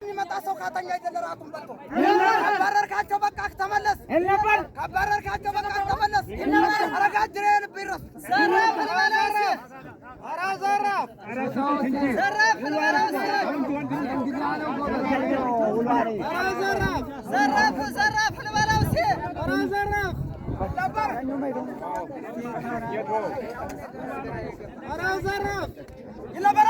የሚመጣ ሰው ካተኛ አይደለ ራቱን በልቶ ካባረርካቸው በቃ ተመለስ። ካባረርካቸው በቃ ተመለስ። አረጋጅሬ ልብ ይረሱ። ዘራፍ ኧረ ዘራፍ ዘራፍ ኧረ ዘራፍ ዘራፍ ዘራፍ ልበለው ሲ ኧረ ዘራፍ ነበር ኧረ ዘራፍ ይለበራ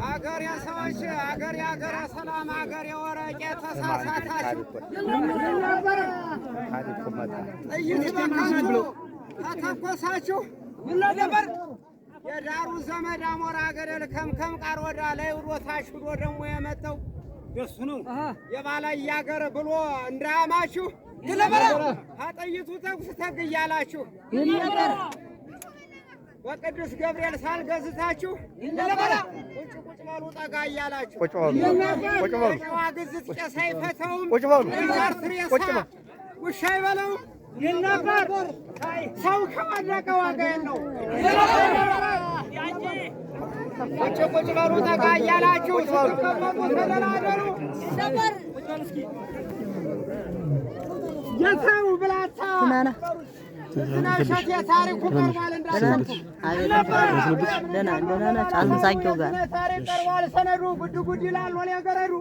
አገር የሰዎች አገር የአገረ ሰላም አገር የወረቄ ተሳሳታችሁ ጥይት በከንቱ ተተኮሳችሁ ነበር። የዳሩ ዘመድ አሞራ ገደል ከምከም ቃር ወዳ ላይ ውሎ ታች ውሎ ደግሞ የመጣው እሱ ነው። የባላየ አገር ብሎ እንዳያማችሁ ከጥይቱ ተኩስ ተግ እያላችሁ በቅዱስ ገብርኤል ሳልገዝታችሁ ቁጭ ቁጭ በሉ ጠጋ እያላችሁ ቁጭ በሉ ቁጭ በሉ የጨዋ ግዝት ቄስ አይፈታውም። ቁጭ በሉ የዛርት ሬሳ ቁጭ በሉ። ውሻ አይበለውም። ሰው ከወደቀ ዋጋ የለውም። ቁጭ ቁጭ በሉ ጠጋ እያላችሁ ስትቀመጡ ተደላደሉ። የተው ብላታ ዝናሸት የታሪኩ ቀርቧል እንዳልኩ አልምሳቸው ጋር ታሪክ ቀርቧል ሰነዱ ጉድ ጉድ ይላል ወሌ ገረዱ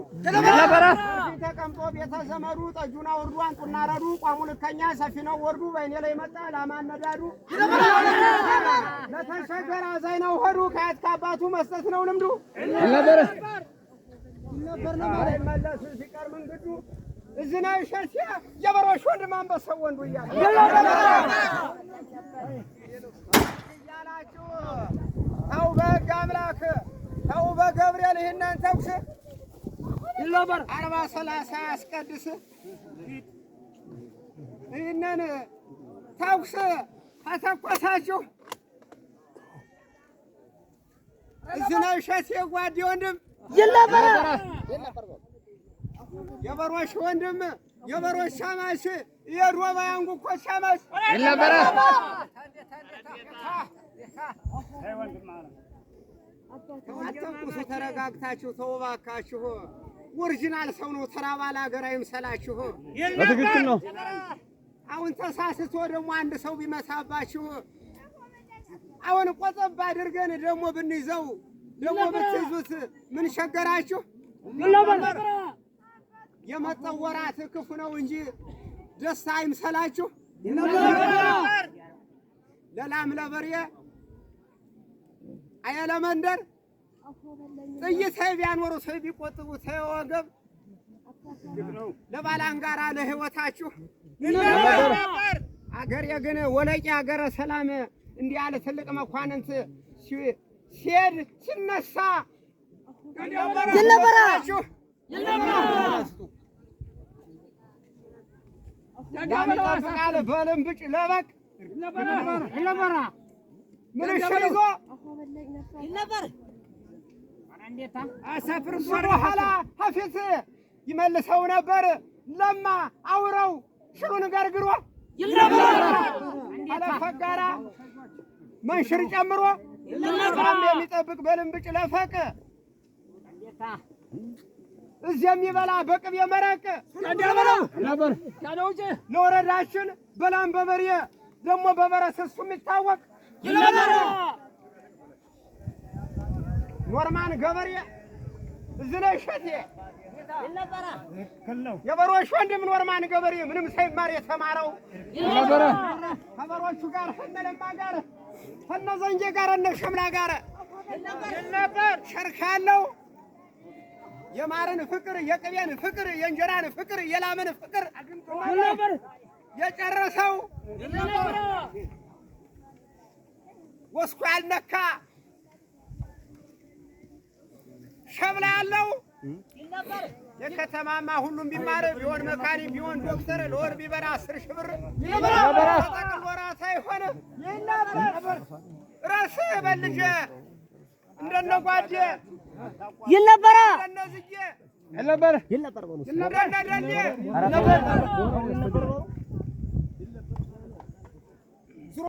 ተቀምጦ ቤተ ዘመዱ ጠጁን አውርዱ አንጡና ረዱ ቋሙ ልከኛ ሰፊ ነው ወርዱ በእኔ ላይ መጣ ላማ ነዳዱ ለተሸገረ አዛኝ ነው ሆዱ ከአያት ከአባቱ መስጠት ነው ልምዱ መለሱ ሲቀር መንገዱ እዝናዊ ሸርሲያ የበሮሽ ወንድም አንበሳው ወንዱ እያለ እያላችሁ ተው በሕግ አምላክ ተው በገብርኤል ይህንን ተኩስ 40 30 ያስቀድስ ይህንን ተኩስ ተተኮሳችሁ እዝናዊ ሸርሲ ጓዴ ወንድም የበሮሽ ወንድም የበሮሽ ሻማሽ የዶባ ያንጉኮ ሻማሽ ተዋተንኩሱ ተረጋግታችሁ ተውባካችሁ። ኦሪጂናል ሰው ነው። ተራ ባለ ሀገር አይምሰላችሁ። በትክክል ነው። አሁን ተሳስቶ ደግሞ አንድ ሰው ቢመታባችሁ አሁን ቆጠብ አድርገን ደግሞ ብንይዘው ደግሞ ብትይዙት ምን ቸገራችሁ? የመጣው ወራት ክፉ ነው እንጂ ደስታ አይምሰላችሁ። ለላም ለበሬ አየለመንደር ጥይት ቢያኖሩ ሰው ቢቆጥቡ ተወገብ ለባላንጋራ ለህይወታችሁ አገሬ ግን ወለቂ አገረ ሰላም እንዲህ ያለ ትልቅ መኳንንት ሲሄድ ሲነሳ ይጠብቃል በልምብጭ ለበቅ ምንሽ ይዞ ወደኋላ ሀፊት ይመልሰው ነበር። ለማ አውረው ሽሩን ገርግሮ አለፈጋራ መንሽር ጨምሮ በጣም የሚጠብቅ በልምብጭ ለፈቅ እዚህ የሚበላ በቅቤ መረቅ ለወረዳችን በላም በበሬ ደግሞ በበረስ እሱ የሚታወቅ ኖርማን ገበሬ እዚህ ላይ እሸቴ የበሮች ወንድም ኖርማን ገበሬ ምንም ሳይማር የተማረው ከበሮቹ ጋር ከነ ለማ ጋር ከነ ዘንጌ ጋር እነ ሸምላ ጋር ሸርካ ያለው የማርን ፍቅር፣ የቅቤን ፍቅር፣ የእንጀራን ፍቅር፣ የላምን ፍቅር የጨረሰው ወስኩ ያልነካ ሸብላ ያለው የከተማማ ሁሉም ቢማር ቢሆን መካኒክ ቢሆን ዶክተር ለወር ቢበላ 10,000 ብር ተጠቅሎ ራስ አይሆን ራስ በልጄ እንደነ ጓዴ እንደነ ዝጌ እንደነ ደሌ